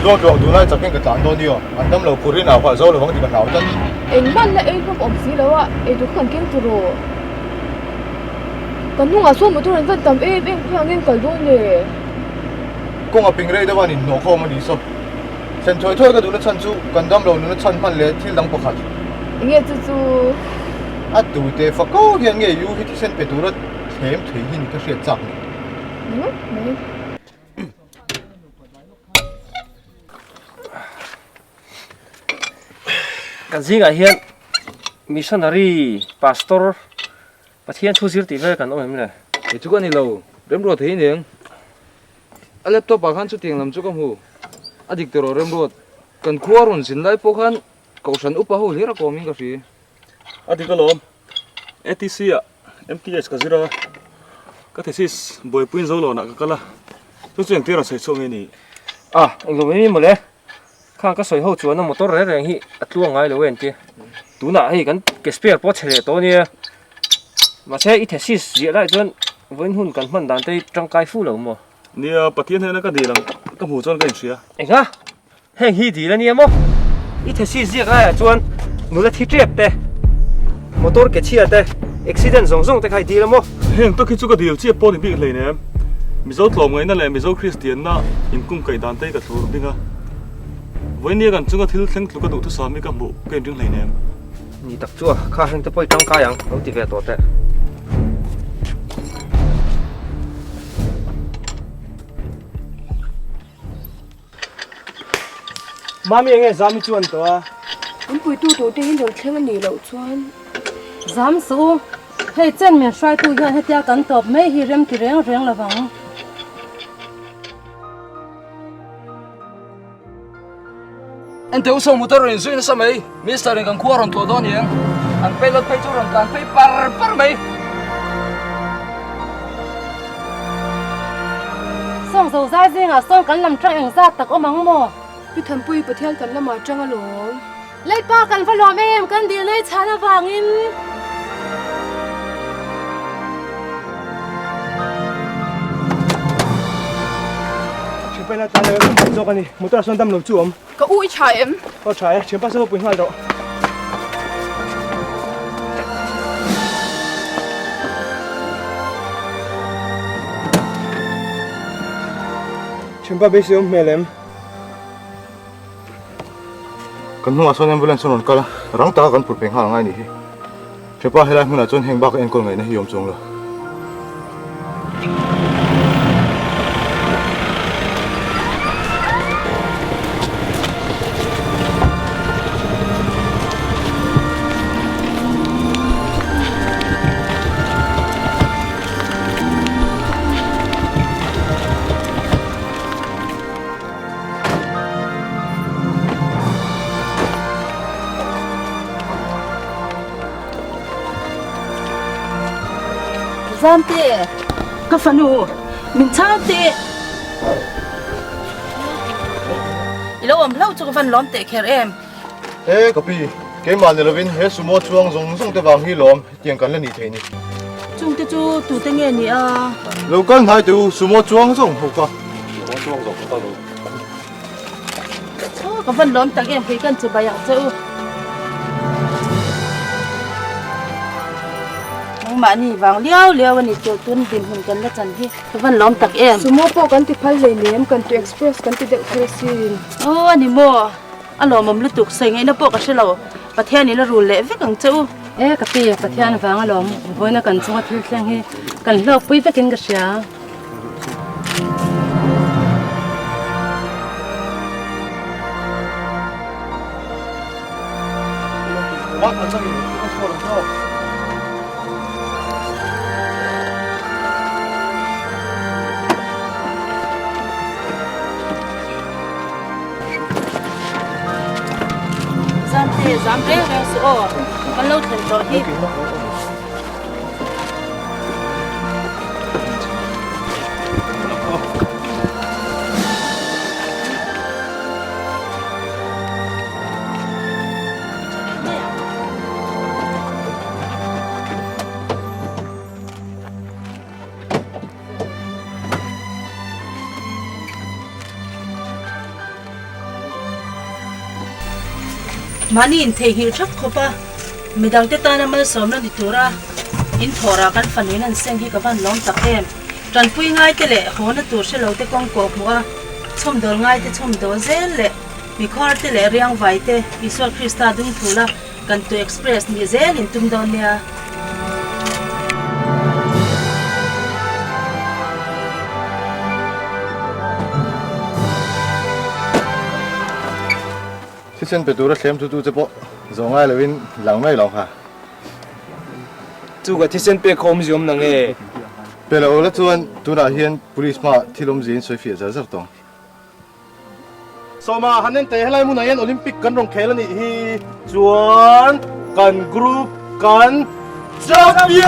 Duat ruang tunlai chakin ka tlan dawn nia, an dam lo phurin au halh zo lovang tih ka hlau tlat. Engmah la ei hlawm awm si lo a, eitur kha kan keng tur aw. Kan hnungah sawn motor an van tam em em khawiah nge an kal dawn le? Kawng a ping rei deuh a an inhnawh khawm a ni saw. Thlen thuai thuai ka duhna chhan chu kan dam lo nuna chhan hman leh thil dang pakhat. Enge chu chu? A tute fako hian nge U hi thisen pe tura thlem thei hi ni ka hriat chak ni. Ni ngawt mai. Kan zingah hian missionary pastor Pathian thu zir tih vel kan awm em le? Kei chu ka ni lo, Remruat thei aniang. A laptop ah khan chutiang lam chu ka hmu. A dik tawh rawh Remruat, kan khua rawn zin lai pawh khan Kohhran upa ho hlir a kawm in ka hria. A dik alawm, ATC ah MTH ka zir a, ka thesis buaipuiin Zolawnah ka kal a, chu chu engtir rawn sawi chhuak nge ni? A, englo mai mai mawle, khang ka sawi ho chuan a motor reng reng hi a tluang ngai lo e an ti. Tunah hei kan ke spare pawh a chhe leh tawh ania, mahse i thesis ziah lai chuan vawiin hun kan hman dan te hi tangkai fu lo maw? Nia, Pathian hnena ka dil ang ka hmuh chuan ka inhria. Enga? Heng hi dil a nia maw? I thesis ziak laiah chuan nula thi tep te, motor ke chhia te, accident zawng zawng te kha i dil a maw? Heng tak hi chu ka dil chiah pawh ni bik hleinem. Mizo tlawmngaihna leh Mizo Kristianna inkum kaih dan te hi ka thlur bing a. Vawinia kan chunga thil thleng tluk a duhthusam hi ka hmuh ka inring hleinem. Ni tak chu a, kha heng te pawh i tangkai ang, lo ti ve tawh teh. Mami enge Zami chu an tawh a? In puitu tur te hi rawn thleng a nih loh chuan. Zam suh u, hei chen min hruaitu hian hetia kan tawp mai hi rem ti reng reng lovang. Enteh u saw motor rawn inzui nasa mai, Mister in kan khua rawn tlawh dawn aniang, an pilot phei chu rawn tlan phei par par mai. Sawng zo zai zingah sawn kan lam tang engzat tak awm ang maw? Pi Thanpui, Pathian kan lamah tang alawm. Leipa kan va lawm em kan dil nei chhan avangin. Thianpa ina tlan leh kan zawk a ni, motor ah sawn dam lo chu awm. Ka u i tha em? Aw tha e, thianpa saw pui nghal rawh. Thianpa beisei awm hmel em? Kan hnungah sawn ambulance a rawn kal a, rang taka kan phur phei nghal angai nih hi. Thianpa helai hmunah chuan heng bak a enkawl ngaihna hi awm chuang lo. Zamte, ka fanu, min chhang teh. I lo awm hlauh chu ka van lawm teh kher em? He ka pi, keimah ni lovin he sumo chuang zawng zawng te vang hi lawm hetiang kan la nih thei ni. Chungte chu tute nge ni a? Lo kal hnai teh u, sumo chuang zawng ho ka. Sumo chuang zawng ho ka lo. Aw ka van lawm tak em kei kan chu bai ang che u. Nangmahni vang liau liau a ni tih tun dinhmun kan la chan hi ka van lawm tak em. Sumo pawh kan ti phal hleinem kan tu express kan ti deuh thei asin. Aw a ni maw a lawmawm lutuk sawi ngaihna pawh ka hre lo Pathian in a rul leh vek ang che u. E ka pi Pathian vang a lawm vawiina kan chunga thil thleng hi kan hlawkpui vekin ka hria. Zamte, zam reng reng suh aw, kan lo thlen tawh hi. Mahni intheihnghilh thap khawp a, midangte tana malsawmna ni tura in thawhrah kan fanuin an seng hi ka van lawm tak em. Tanpui ngaite leh hawna tur hre lote kawng kawh hmuh a, chhawmdawl ngaite chhawmdawl zel leh mikhuarte leh riangvaite Isua Krista dungthula kan tu express nih zel in tum dawn nia. Thisen pe tura thlem tu tu che pawh zawh ngai loin lang mai lo kha. Chu ka thisen pek kha awmzia awm nang e. Pe lo la chuan tunah hian police hmaah thil awmzia in sawi fiah zar zar tawng. Sawma han en teh helai hmunah hian Olympic kan rawn khel a nih hi chuan kan group kan champion!